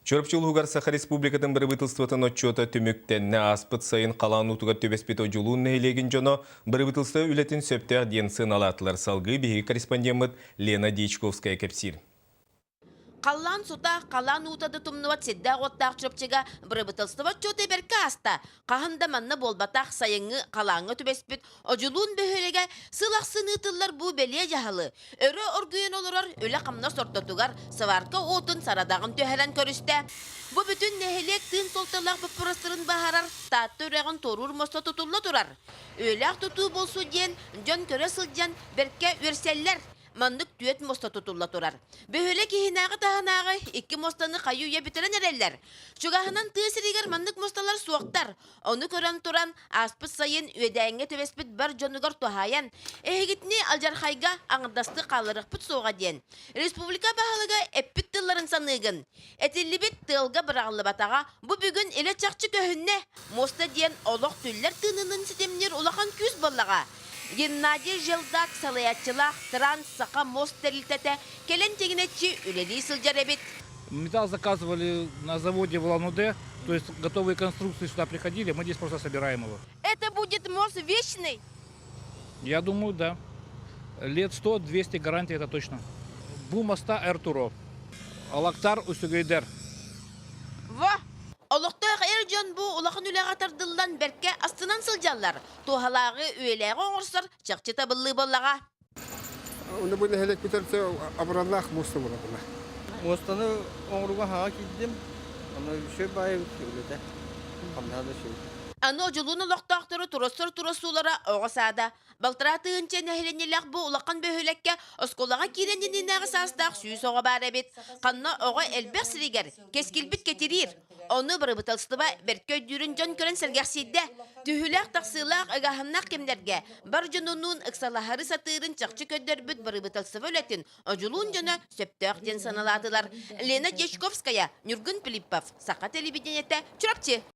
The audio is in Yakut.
Чурапчы улууһугар Саха Республикатын бырабыыталыстыбатын отчуота түмүктэннэ. Ааспыт сайын халаан уутугар түбэспит Одьулуун нэһилиэгин дьоно бырабыыталыстыба үлэтин сөптөөх диэн сыаналаатылар. Салгыы биһиги корреспондеммыт Лена Дьячковская кэпсиир. Халлаан сута, халаан уута да тумнубат сирдээх-уоттаах Чурапчыга бырабыыталыстыба отчуота бэркэ ааста. Хаһан да манна буолбатах сайыҥҥы халааҥҥа түбэспит Одьулуун бөһүөлэгэ сыл ахсын ыытыллар бу бэлиэ дьаһалы өрө оргуйан олорор үлэ-хамнас ортотугар сварка уотун сарадаҕын түһэрэн көрүстэ. Бу бүтүн нэһилиэк тыын суолталаах боппуруостарын быһаарар Таатта үрэҕин туоруур муоста тутулла турар. Үлэлээх тутуу буолсу диэн дьон көрө сылдьан бэркэ үөрсэллэр. Маннык түөрт муоста тутулла турар. Бөһүөлэк иһинээҕи-таһынааҕы икки муостаны хайыы-үйэ бүтэрэн эрэллэр. Чугаһынан тыа сиригэр маннык муосталар суохтар. Ону көрөн туран, ааспыт сайын үөдээҥҥэ түбэспит бар дьонугар туһаайан, эһигитини алдьархайга аҥардастыы хаалларыахпыт суоҕа диэн, республика баһылыга эппит тылларын саныыгын. Этиллибит тыалга быраҕыллыбатаҕа бу бүгүн илэ-чахчы көһүннэ. Муоста диэн олох түллэр тыынынын ситимниир улахан күүс буоллаҕа. Геннадий Желдак салайааччылаах Транс Саха мост тэрилтэтэ кэлэн тигинэччи үлэлии сылдьар эбит. Металл заказывали на заводе в Улан-Удэ, то есть готовые конструкции сюда приходили, мы здесь просто собираем его. Это будет мост вечный? Я думаю, да. Лет 100-200 гарантий это точно. Бу моста Эртуро. Алактар Усугейдер. Во! Олохтоох эр дьон бу улахан үлэҕэ тардыллан бэркэ астынан сылдьаллар. Туһалааҕы, үйэлээҕи оҥорсор чахчы табыллыы буоллаҕа. Оны бу нэһилиэкпитэр абыраллаах муоста буолабына. Муостаны оҥорууга хаҥа киирдим. Аны үчүгэй баайы үлэтэ. Хамнаһа да үчүгэй. Аны Одьулуун олохтоохтору туруорсар туруорсуулара оҕо саада. Балтараа тыһыынча нэһилиэнньэлээх бу улахан бөһүөлэккэ оскуолаҕа киирэн иннинээҕи саастаах 100 оҕо баар эбит. Ханна оҕо элбэх сиригэр кэскилбит кэтириир. Ону бырабыыталыстыба бэркэ өйдүүрүн дьон көрөн сэргэхсийдэ. Түһүүлээх-тахсыылаах, ыгааһыннаах кэмнэргэ бар дьонунуун ыксалаһары сатыырын чахчы көрдөрбүт бырабыыталыстыба үлэтин Одьулуун дьоно сөптөөх диэн саналаатылар. Лена Дьячковская, Ньургун Филиппов, Саха телевидениетэ, Чурапчы.